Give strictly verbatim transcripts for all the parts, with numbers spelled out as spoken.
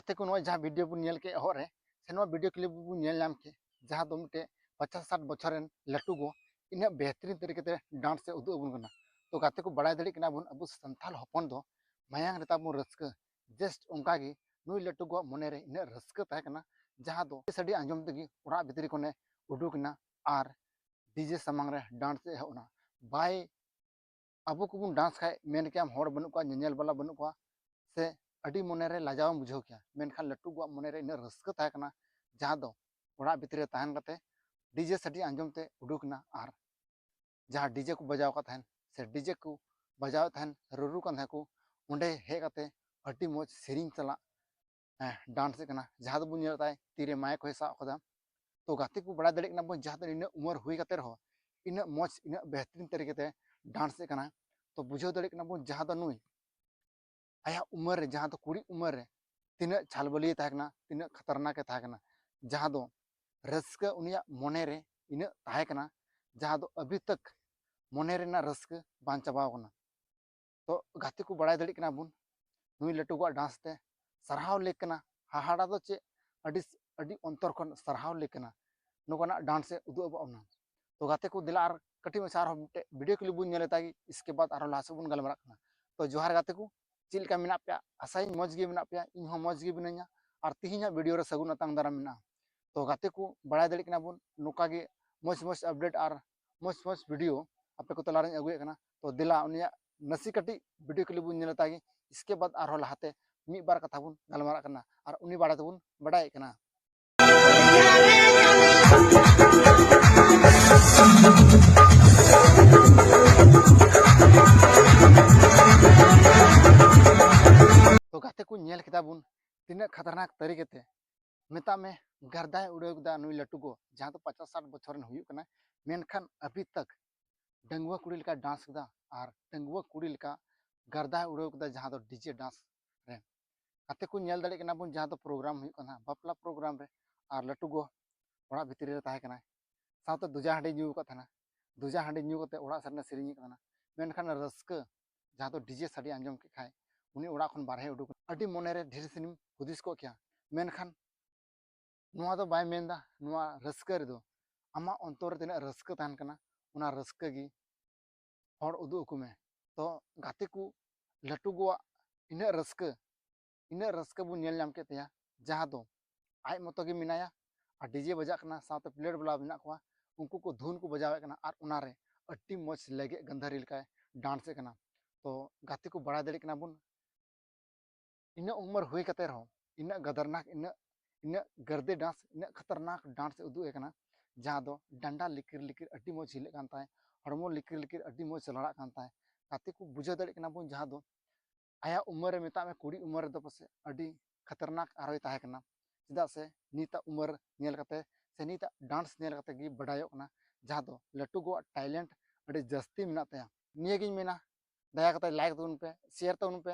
ᱜᱟᱛᱮ ᱠᱚ, ᱱᱚᱜᱼᱚᱭ ᱡᱟᱦᱟᱸ ᱵᱷᱤᱰᱤᱭᱳ ᱵᱚᱱ ᱧᱮᱞ ᱠᱮᱫ ᱮᱦᱚᱵ ᱨᱮ, ᱥᱮ ᱱᱚᱣᱟ ᱵᱷᱤᱰᱤᱭᱳ ᱠᱞᱤᱯ ᱵᱚᱱ ᱧᱮᱞ ᱧᱟᱢ ᱠᱮᱫ, ᱡᱟᱦᱟᱸ ᱫᱚ ᱢᱤᱫᱴᱮᱡ ᱯᱚᱪᱟᱥ ᱥᱟᱴ ᱵᱚᱪᱷᱚᱨ ᱨᱮᱱ ᱞᱟᱹᱴᱩ ᱜᱚ ᱤᱱᱟᱹᱜ ᱵᱮᱦᱛᱨᱤᱱ ᱛᱟᱹᱨᱤᱠᱟ ᱛᱮ ᱰᱟᱱᱥ ᱮ ᱩᱫᱩᱜ ᱟᱵᱚᱱ ᱠᱟᱱᱟ᱾ ᱛᱚ ᱜᱟᱛᱮ ᱠᱚ, ᱵᱟᱲᱟᱭ ᱫᱟᱲᱮᱭᱟᱜ ᱠᱟᱱᱟ ᱵᱚᱱ, ᱟᱵᱚ ᱥᱟᱱᱛᱟᱲ ᱦᱚᱯᱚᱱ ᱫᱚ ᱢᱟᱭᱟᱝ ᱨᱮ ᱛᱟᱵᱚᱱ ᱨᱟᱹᱥᱠᱟᱹ᱾ ᱡᱟᱥᱴ ᱚᱱᱠᱟ ᱜᱮ ᱱᱩᱭ ᱞᱟᱹᱴᱩ ᱜᱚᱣᱟᱜ ᱢᱚᱱᱮ ᱨᱮ ᱤᱱᱟᱹᱜ ᱨᱟᱹᱥᱠᱟᱹ ᱛᱟᱦᱮᱸ ᱠᱟᱱᱟ, ᱡᱟᱦᱟᱸ ᱫᱚ ᱥᱟᱰᱮ ᱟᱸᱡᱚᱢ ᱛᱮᱜᱮ ᱚᱲᱟᱜ ᱵᱷᱤᱛᱨᱤ ᱠᱷᱚᱱᱮ ᱩᱰᱩᱠ ᱮᱱᱟ ᱟᱨ ᱰᱤᱡᱮ ᱥᱟᱢᱟᱝ ᱨᱮ ᱰᱟᱱᱥ ᱮ ᱮᱦᱚᱵ ᱮᱱᱟ᱾ ᱵᱟᱭ ᱟᱵᱚ ᱠᱚᱵᱚᱱ ᱰᱟᱱᱥ ᱠᱷᱟᱡ ᱢᱮᱱ ᱠᱮᱭᱟᱢ ᱦᱚᱲ ᱵᱟᱹᱱᱩᱜ ᱠᱚᱣᱟ, ᱧᱮᱧᱮᱞ ᱵᱟᱞᱟ ᱵᱟᱹᱱᱩᱜ ᱠᱚᱣᱟ, ᱥᱮ ᱟᱹᱰᱤ ᱢᱚᱱᱮᱨᱮ ᱞᱟᱡᱟᱣ ᱮᱢ ᱵᱩᱡᱷᱟᱹᱣ ᱠᱮᱭᱟ᱾ ᱢᱮᱱᱠᱷᱟᱱ ᱞᱟᱹᱴᱩ ᱜᱚᱣᱟᱜ ᱢᱚᱱᱮᱨᱮ ᱤᱱᱟᱹᱜ ᱨᱟᱹᱥᱠᱟᱹ ᱛᱟᱦᱮᱸ ᱠᱟᱱᱟ, ᱡᱟᱦᱟᱸ ᱫᱚ ᱚᱲᱟᱜ ᱵᱷᱤᱛᱨᱤ ᱨᱮ ᱛᱟᱦᱮᱱ ᱠᱟᱛᱮ ᱰᱤᱡᱮ ᱥᱟᱰᱮ ᱟᱸᱡᱚᱢ ᱛᱮ ᱩᱰᱩᱠ ᱮᱱᱟ ᱟᱨ ᱡᱟᱦᱟᱸ ᱰᱤᱡᱮ ᱠᱚ ᱵᱟᱡᱟᱣ ᱠᱟᱜ ᱛᱟᱦᱮᱱ, ᱥᱮ ᱰᱤᱡᱮ ᱠᱚ ᱵᱟᱡᱟᱣᱮᱫ ᱛᱟᱦᱮᱱ, ᱨᱩᱨᱩ ᱠᱟᱱ ᱛᱟᱦᱮᱸ ᱠᱚ, ᱚᱸᱰᱮ ᱦᱮᱡ ᱠᱟᱛᱮ ᱟᱹᱰᱤ ᱢᱚᱡᱽ ᱥᱮᱨᱮᱧ ᱥᱟᱞᱟᱜ ᱰᱟᱱᱥ ᱮᱫ ᱠᱟᱱᱟ᱾ ᱡᱟᱦᱟᱸ ᱫᱚᱵᱚᱱ ᱧᱮᱞ ᱛᱟᱭ ᱛᱤᱨᱮ ᱢᱟᱭᱤᱠ ᱦᱚᱸᱭ ᱥᱟᱵ ᱠᱟᱫᱟ᱾ ᱛᱚ ᱜᱟᱛᱮ ᱠᱚ, ᱵᱟᱲᱟᱭ ᱫᱟᱲᱮᱭᱟᱜ ᱠᱟᱱᱟ ᱵᱚᱱ, ᱡᱟᱦᱟᱸ ᱫᱚ ᱤᱱᱟᱹᱜ ᱩᱢᱮᱨ ᱦᱩᱭ ᱠᱟᱛᱮ ᱨᱮᱦᱚᱸ ᱤᱱᱟᱹᱜ ᱢᱚᱡᱽ, ᱤᱱᱟᱹᱜ ᱵᱮᱦᱛᱨᱤᱱ ᱛᱟᱹᱨᱤᱠᱟ ᱛᱮ ᱰᱟᱱᱥ ᱮᱫ ᱠᱟᱱᱟ᱾ ᱛᱚ ᱵᱩᱡᱷᱟᱹᱣ ᱫᱟᱲᱮᱭᱟᱜ ᱠᱟᱱᱟ ᱵᱚᱱ, ᱡᱟᱦᱟᱸ ᱫᱚ ᱱᱩᱭ ᱟᱭᱟᱜ ᱩᱢᱮᱨ ᱨᱮ, ᱡᱟᱦᱟᱸ ᱫᱚ ᱠᱩᱲᱤ ᱩᱢᱮᱨ ᱨᱮ ᱛᱤᱱᱟᱹᱜ ᱪᱷᱟᱞᱵᱟᱹᱞᱤᱭᱟᱹ ᱛᱟᱦᱮᱸ ᱠᱟᱱᱟ, ᱛᱤᱱᱟᱹᱜ ᱠᱷᱟᱛᱟᱨᱱᱟᱠ ᱮ ᱛᱟᱦᱮᱸ ᱠᱟᱱᱟ, ᱡᱟᱦᱟᱸ ᱫᱚ ᱨᱟᱹᱥᱠᱟᱹ ᱩᱱᱤᱭᱟᱜ ᱢᱚᱱᱮ ᱨᱮ ᱤᱱᱟᱹᱜ ᱛᱟᱦᱮᱸ ᱠᱟᱱᱟ, ᱡᱟᱦᱟᱸ ᱫᱚ ᱟᱹᱵᱷᱤ ᱛᱟᱠ ᱢᱚᱱᱮ ᱨᱮᱱᱟᱜ ᱨᱟᱹᱥᱠᱟᱹ ᱵᱟᱝ ᱪᱟᱵᱟᱣ ᱠᱟᱱᱟ᱾ ᱛᱚ ᱜᱟᱛᱮ ᱠᱚ, ᱵᱟᱲᱟᱭ ᱫᱟᱲᱮᱭᱟᱜ ᱠᱟᱱᱟ ᱵᱚᱱ, ᱱᱩᱭ ᱞᱟᱹᱴᱩ ᱜᱚᱣᱟᱜ ᱰᱟᱱᱥ ᱛᱮ ᱥᱟᱨᱦᱟᱣ ᱞᱮᱠ ᱠᱟᱱᱟ᱾ ᱦᱟᱦᱟᱲᱟ ᱫᱚ ᱪᱮᱫ, ᱟᱹᱰᱤ, ᱟᱹᱰᱤ ᱚᱱᱛᱚᱨ ᱠᱷᱚᱱ ᱥᱟᱨᱦᱟᱣ ᱞᱮᱠ ᱠᱟᱱᱟ ᱱᱚᱝᱠᱟᱱᱟᱜ ᱰᱟᱱᱥ ᱮ ᱩᱫᱩᱜ ᱟᱵᱚᱱᱟ᱾ ᱛᱚ ᱜᱟᱛᱮ ᱠᱚ, ᱫᱮᱞᱟ ᱟᱨ ᱠᱟᱹᱴᱤᱡ ᱢᱟᱪᱷᱟ ᱟᱨᱦᱚᱸ ᱢᱤᱫᱴᱮᱡ ᱵᱷᱤᱰᱤᱭᱳ ᱠᱞᱤᱯ ᱵᱚᱱ ᱧᱮᱞ ᱞᱮᱛᱟ ᱜᱮ, ᱤᱥᱠᱮ ᱵᱟᱫ ᱟᱨᱦᱚᱸ ᱞᱟᱦᱟ ᱥᱮᱫ ᱵᱚᱱ ᱜᱟᱞᱢᱟᱨᱟᱜ ᱠᱟᱱᱟ᱾ ᱛᱚ ᱡᱚᱦᱟᱨ ᱜᱟᱛᱮ ᱠᱚ, ᱪᱮᱫ ᱞᱮᱠᱟ ᱢᱮᱱᱟᱜ ᱯᱮᱭᱟ? ᱟᱥᱟᱭᱟᱹᱧ ᱢᱚᱡᱽ ᱜᱮ ᱢᱮᱱᱟᱜ ᱯᱮᱭᱟ, ᱤᱧ ᱦᱚᱸ ᱢᱚᱡᱽ ᱜᱮ ᱢᱤᱱᱟᱹᱧᱟ᱾ ᱟᱨ ᱛᱤᱦᱤᱧᱟᱜ ᱵᱷᱤᱰᱤᱭᱳ ᱨᱮ ᱥᱟᱹᱜᱩᱱ ᱟᱛᱟᱝ ᱫᱟᱨᱟᱢ ᱢᱮᱱᱟᱜᱼᱟ᱾ ᱛᱚ ᱜᱟᱛᱮ ᱠᱚ, ᱵᱟᱲᱟᱭ ᱫᱟᱲᱮᱭᱟᱜ ᱠᱟᱱᱟ ᱵᱚᱱ, ᱱᱚᱝᱠᱟ ᱜᱮ ᱢᱚᱡᱽ ᱢᱚᱡᱽ ᱟᱯᱰᱮᱴ ᱟᱨ ᱢᱚᱡᱽ ᱢᱚᱡᱽ ᱵᱷᱤᱰᱤᱭᱳ ᱟᱯᱮ ᱠᱚ ᱛᱟᱞᱟᱨᱤᱧ ᱟᱹᱜᱩᱭᱮᱫ ᱠᱟᱱᱟ᱾ ᱛᱚ ᱫᱮᱞᱟ, ᱩᱱᱤᱭᱟᱜ ᱱᱟᱥᱮ ᱠᱟᱹᱴᱤᱡ ᱵᱷᱤᱰᱤᱭᱳ ᱠᱞᱤᱯ ᱵᱚᱱ ᱧᱮᱞ ᱞᱮᱛᱟ ᱜᱮ, ᱤᱥᱠᱮ ᱵᱟᱫ ᱟᱨᱦᱚᱸ ᱞᱟᱦᱟᱛᱮ ᱢᱤᱫ ᱵᱟᱨ ᱠᱟᱛᱷᱟ ᱵᱚᱱ ᱜᱟᱞᱢᱟᱨᱟᱜ ᱠᱟᱱᱟ ᱟᱨ ᱩᱱᱤ ᱵᱟᱲᱟᱭ ᱛᱮᱵᱚᱱ ᱵᱟᱰᱟᱭᱮᱫ ᱠᱟᱱᱟ᱾ ᱛᱚ ᱜᱟᱛᱮ ᱠᱚ, ᱧᱮᱞ ᱠᱮᱫᱟ ᱵᱚᱱ ᱛᱤᱱᱟᱹᱜ ᱠᱷᱟᱛᱟᱨᱱᱟᱠ ᱛᱟᱹᱨᱤᱠᱟ ᱛᱮ, ᱢᱮᱛᱟᱜ ᱢᱮ, ᱜᱟᱨᱫᱟᱭ ᱩᱰᱟᱹᱣ ᱠᱮᱫᱟ ᱱᱩᱭ ᱞᱟᱹᱴᱩ ᱜᱚ, ᱡᱟᱦᱟᱸ ᱫᱚ ᱯᱚᱪᱟᱥ ᱥᱟᱴ ᱵᱚᱪᱷᱚᱨ ᱨᱮᱱ ᱦᱩᱭᱩᱜ ᱠᱟᱱᱟᱭ, ᱢᱮᱱᱠᱷᱟᱱ ᱟᱹᱵᱷᱤ ᱛᱟᱠ ᱰᱟᱺᱜᱩᱣᱟᱹ ᱠᱩᱲᱤ ᱞᱮᱠᱟ ᱰᱟᱱᱥ ᱠᱮᱫᱟ ᱟᱨ ᱰᱟᱺᱜᱩᱣᱟᱹ ᱠᱩᱲᱤ ᱞᱮᱠᱟ ᱜᱟᱨᱫᱟᱭ ᱩᱰᱟᱹᱣ ᱠᱮᱫᱟ, ᱡᱟᱦᱟᱸ ᱫᱚ ᱰᱤᱡᱮ ᱰᱟᱱᱥ ᱨᱮ᱾ ᱜᱟᱛᱮ ᱠᱚ, ᱧᱮᱞ ᱫᱟᱲᱮᱭᱟᱜ ᱠᱟᱱᱟ ᱵᱚᱱ, ᱡᱟᱦᱟᱸ ᱫᱚ ᱯᱨᱳᱜᱨᱟᱢ ᱦᱩᱭᱩᱜ ᱠᱟᱱᱟ, ᱵᱟᱯᱞᱟ ᱯᱨᱳᱜᱨᱟᱢ ᱨᱮ, ᱟᱨ ᱞᱟᱹᱴᱩ ᱜᱚ ᱚᱲᱟᱜ ᱵᱷᱤᱛᱨᱤ ᱨᱮ ᱛᱟᱦᱮᱸ ᱠᱟᱱᱟᱭ, ᱥᱟᱶᱛᱮ ᱫᱩᱡᱟ ᱦᱟᱺᱰᱤ ᱧᱩ ᱟᱠᱟᱫ ᱛᱟᱦᱮᱱᱟ᱾ ᱫᱩᱡᱟ ᱦᱟᱺᱰᱤ ᱧᱩ ᱠᱟᱛᱮ ᱚᱲᱟᱜ ᱥᱮᱫ ᱨᱮ ᱥᱮᱨᱮᱧᱮᱫ ᱠᱟᱱᱟ, ᱢᱮᱱᱠᱷᱟᱱ ᱨᱟᱹᱥᱠᱟᱹ ᱡᱟᱦᱟᱸ ᱫᱚ ᱰᱤᱡᱮ ᱥᱟᱰᱮ ᱟᱸᱡᱚᱢ ᱠᱮᱫ ᱠᱷᱟᱡ, ᱩᱱᱤ ᱚᱲᱟᱜ ᱠᱷᱚᱱ ᱵᱟᱨᱦᱮ ᱩᱰᱩᱠ ᱮᱱᱟ᱾ ᱟᱹᱰᱤ ᱢᱚᱱᱮᱨᱮ ᱰᱷᱮᱨ ᱥᱤᱱᱮᱢ ᱦᱩᱫᱤᱥ ᱠᱚᱜ ᱠᱮᱭᱟ, ᱢᱮᱱᱠᱷᱟᱱ ᱱᱚᱣᱟ ᱫᱚ ᱵᱟᱭ ᱢᱮᱱᱫᱟ᱾ ᱱᱚᱣᱟ ᱨᱟᱹᱥᱠᱟᱹ ᱨᱮᱫᱚ ᱟᱢᱟᱜ ᱚᱱᱛᱚᱨ ᱨᱮ ᱛᱤᱱᱟᱹᱜ ᱨᱟᱹᱥᱠᱟᱹ ᱛᱟᱦᱮᱱ ᱠᱟᱱᱟ, ᱚᱱᱟ ᱨᱟᱹᱥᱠᱟᱹ ᱜᱮ ᱦᱚᱲ ᱩᱫᱩᱜ ᱟᱠᱚ ᱢᱮ᱾ ᱛᱚ ᱜᱟᱛᱮ ᱠᱚ, ᱞᱟᱹᱴᱩ ᱜᱚᱣᱟᱜ ᱤᱱᱟᱹᱜ ᱨᱟᱹᱥᱠᱟᱹ, ᱤᱱᱟᱹᱜ ᱨᱟᱹᱥᱠᱟᱹ ᱵᱚᱱ ᱧᱮᱞ ᱧᱟᱢ ᱠᱮᱫ ᱛᱟᱭᱟ, ᱡᱟᱦᱟᱸ ᱫᱚ ᱟᱡ ᱢᱚᱛᱚ ᱜᱮ ᱢᱮᱱᱟᱭᱟ ᱟᱨ ᱰᱤᱡᱮ ᱵᱟᱡᱟᱜ ᱠᱟᱱᱟ, ᱥᱟᱶᱛᱮ ᱯᱞᱮᱴ ᱵᱟᱞᱟ ᱢᱮᱱᱟᱜ ᱠᱚᱣᱟ, ᱩᱱᱠᱩ ᱠᱚ ᱫᱷᱩᱱ ᱠᱚ ᱵᱟᱡᱟᱣᱮᱫ ᱠᱟᱱᱟ ᱟᱨ ᱚᱱᱟᱨᱮ ᱟᱹᱰᱤ ᱢᱚᱡᱽ ᱞᱮᱜᱮᱡ ᱜᱟᱹᱱᱫᱷᱟᱹᱨᱤ ᱞᱮᱠᱟᱭ ᱰᱟᱱᱥ ᱮᱫ ᱠᱟᱱᱟ᱾ ᱛᱚ ᱜᱟᱛᱮ ᱠᱚ, ᱵᱟᱲᱟᱭ ᱫᱟᱲᱮᱭᱟᱜ ᱠᱟᱱᱟ ᱵᱚᱱ, ᱤᱱᱟᱹᱜ ᱩᱢᱮᱨ ᱦᱩᱭ ᱠᱟᱛᱮ ᱨᱮᱦᱚᱸ ᱤᱱᱟᱹᱜ ᱜᱟᱫᱟᱨᱱᱟᱠ, ᱤᱱᱟᱹᱜ, ᱤᱱᱟᱹᱜ ᱜᱟᱨᱫᱮ ᱰᱟᱱᱥ, ᱤᱱᱟᱹᱜ ᱠᱷᱟᱛᱟᱨᱱᱟᱠ ᱰᱟᱱᱥ ᱮ ᱩᱫᱩᱜ ᱮ ᱠᱟᱱᱟ, ᱡᱟᱦᱟᱸ ᱫᱚ ᱰᱟᱸᱰᱟ ᱞᱤᱠᱤᱨ ᱞᱤᱠᱤᱨ ᱟᱹᱰᱤ ᱢᱚᱡᱽ ᱦᱤᱞᱟᱹᱜ ᱠᱟᱱ ᱛᱟᱭ, ᱦᱚᱲᱢᱚ ᱞᱤᱠᱤᱨ ᱞᱤᱠᱤᱨ ᱟᱹᱰᱤ ᱢᱚᱡᱽ ᱞᱟᱲᱟᱜ ᱠᱟᱱ ᱛᱟᱭ᱾ ᱜᱟᱛᱮ ᱠᱚ, ᱵᱩᱡᱷᱟᱹᱣ ᱫᱟᱲᱮᱭᱟᱜ ᱠᱟᱱᱟ ᱵᱚᱱ, ᱡᱟᱦᱟᱸ ᱫᱚ ᱟᱭᱟᱜ ᱩᱢᱮᱨ ᱨᱮ, ᱢᱮᱛᱟᱜ ᱢᱮ ᱠᱩᱲᱤ ᱩᱢᱮᱨ ᱨᱮᱫᱚ ᱯᱟᱥᱮᱡ ᱟᱹᱰᱤ ᱠᱷᱟᱛᱟᱨᱱᱟᱠ ᱟᱨᱦᱚᱸᱭ ᱛᱟᱦᱮᱸ ᱠᱟᱱᱟ, ᱪᱮᱫᱟᱜ ᱥᱮ ᱱᱤᱛᱟᱜ ᱩᱢᱮᱨ ᱧᱮᱞ ᱠᱟᱛᱮ ᱥᱮ ᱱᱤᱛᱟᱜ ᱰᱟᱱᱥ ᱧᱮᱞ ᱠᱟᱛᱮ ᱜᱮ ᱵᱟᱰᱟᱭᱚᱜ ᱠᱟᱱᱟ, ᱡᱟᱦᱟᱸ ᱫᱚ ᱞᱟᱹᱴᱩ ᱜᱚᱣᱟᱜ ᱴᱮᱞᱮᱱᱴ ᱟᱹᱰᱤ ᱡᱟᱹᱥᱛᱤ ᱢᱮᱱᱟᱜ ᱛᱟᱭᱟ᱾ ᱱᱤᱭᱟᱹᱜᱤᱧ ᱢᱮᱱᱟ, ᱫᱟᱭᱟ ᱠᱟᱛᱮ ᱞᱟᱭᱤᱠ ᱛᱟᱵᱚᱱ ᱯᱮ, ᱥᱮᱭᱟᱨ ᱛᱟᱵᱚᱱ ᱯᱮ,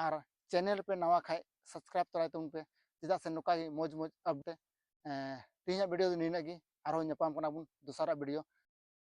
ᱟᱨ ᱪᱮᱱᱮᱞ ᱯᱮ ᱱᱟᱣᱟ ᱠᱷᱟᱡ ᱥᱟᱵᱥᱠᱨᱟᱭᱤᱵ ᱛᱚᱨᱟᱭ ᱛᱟᱵᱚᱱ ᱯᱮ, ᱪᱮᱫᱟᱜ ᱥᱮ ᱱᱚᱝᱠᱟ ᱜᱮ ᱢᱚᱡᱽ ᱢᱚᱡᱽ ᱟᱯᱰᱮᱴ᱾ ᱮᱸ, ᱛᱮᱦᱮᱧᱟᱜ ᱵᱷᱤᱰᱤᱭᱳ ᱫᱚ ᱱᱤᱱᱟᱹᱜ ᱜᱮ, ᱟᱨᱦᱚᱸ ᱧᱟᱯᱟᱢ ᱠᱟᱱᱟ ᱵᱚᱱ ᱫᱚᱥᱟᱨᱟᱜ ᱵᱷᱤᱰᱤᱭᱳ᱾